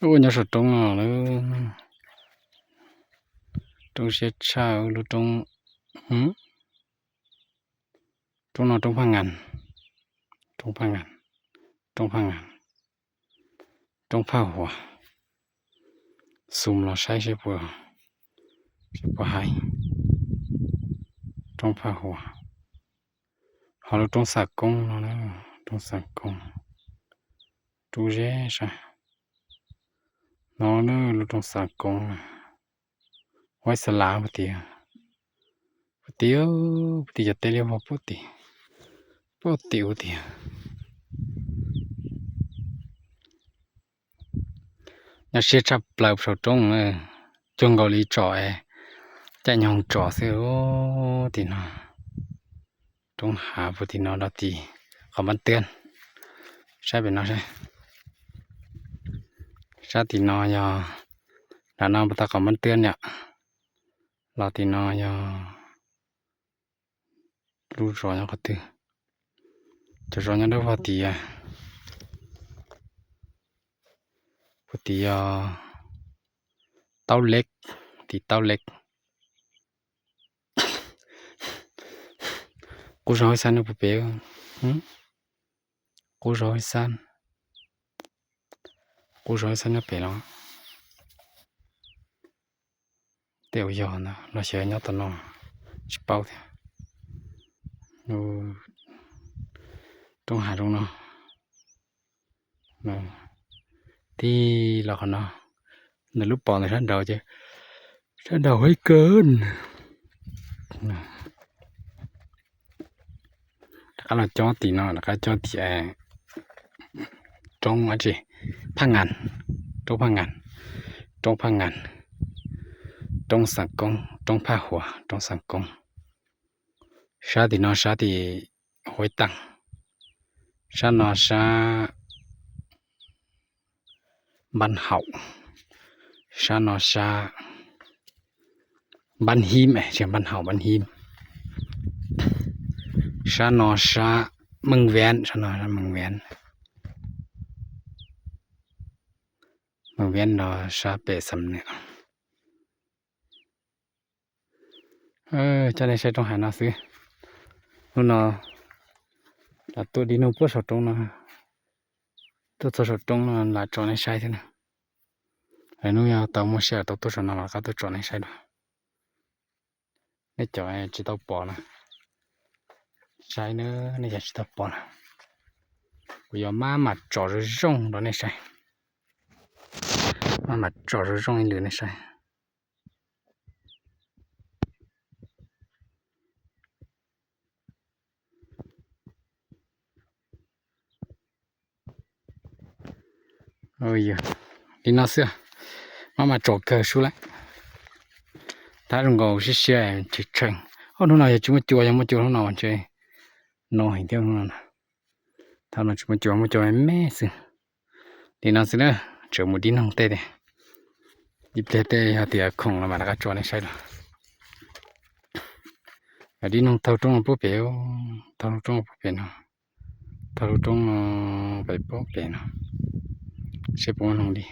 Ua nyob saum roob no lawm. Roob siab tshaj lub roob. Roob no roob Phaj Ngas. Roob Phaj Ngas. Roob Phaj Ngas. Roob Phaj Huas. Xum los saib seb puas, seb puas haib. Roob Phaj Huas. Ho lub roob Xam Koob no, roob Xam Koob. Rub zeb sab no na, lub roob Xam Koob na. Huab Xas Las puag tim, puag tim, puag tim cov teb liab vog puag tim, puag tim ub tim. Nyob siab tshaj plaws saum roob, cuag nkaus li tsom caij nyoog tsom xwb tim no. Roob hav puag tim no rau tim qhov Npab Twab. Saib pem no saib. Sab tim no yog, nram no puag ta qhov Npab Twab yom. Los tim no yog lub zos nyob qhov twg? Cov zos nyob dawb vog tim, puag tim yog Taub Leb, tim Taub Leb. Qub zos Hwj Xab nyob puag pem. Qub zos Hwj Xab, qub zos Hwj Xab nyob pem los. Tej uas yog ntawd los xyov nyob tom no tsis paub thiab. Roob hav zoo no. Tib los qhov no, nws lub pos ntawm sab nraud ces sab nraud heev kawg. Rov qab los cob tim no, rov qab cob tim roob dab tsi, Phaj Ngas, roob Phaj Ngas, roob Phaj Ngas, roob Xam Koob, roob Phaj Huas, roob Xam Koob. Sab tim no sab tim Huaib Taaj, sab no sab Npab Haum, sab no sab Npab Hib, tsis Npab Haum, Npab Hib. Sab no sab Meej Viab, sab no sab Meej Viab. Meej Viab no sab pem Xam Nwm. Coj nej saib roob hav no xwb. Hnub no tuaj dib noog puag saum roob no, tuaj txog saum roob no lam tsom nej saib thiab na. Hnub yog tau muaj sij hawm tau tuaj saum no los rov qab tuaj tsom nej saib dua. Nej cov tsis tau pom na, saib na, nej cov tsis tau pom na, kuv yuav maj mam tsom zoo zoo rau nej saib. Maj mam tsom zoo zoo ib lwm nej saib. Li no xwb, maj mam tsom kawg sub lawm. Tab zoo nkaus siab siab tshee tshee. Ob hnub no yog tsis muaj cua, yog muaj cua hnub no ntshe no heev thiab hnub no. Tab no tsis muaj cua, muaj cua me me xwb. Li no xwb na, tseem mus dib noog tej tiag. Ib pliag tej yog tias khoom los mam rov qab tso nej saib los. Dib noog taug roob no puag pem, taug lub roob puag pem no, taug lub roob no pem puag pem no, seb puas muaj noog li.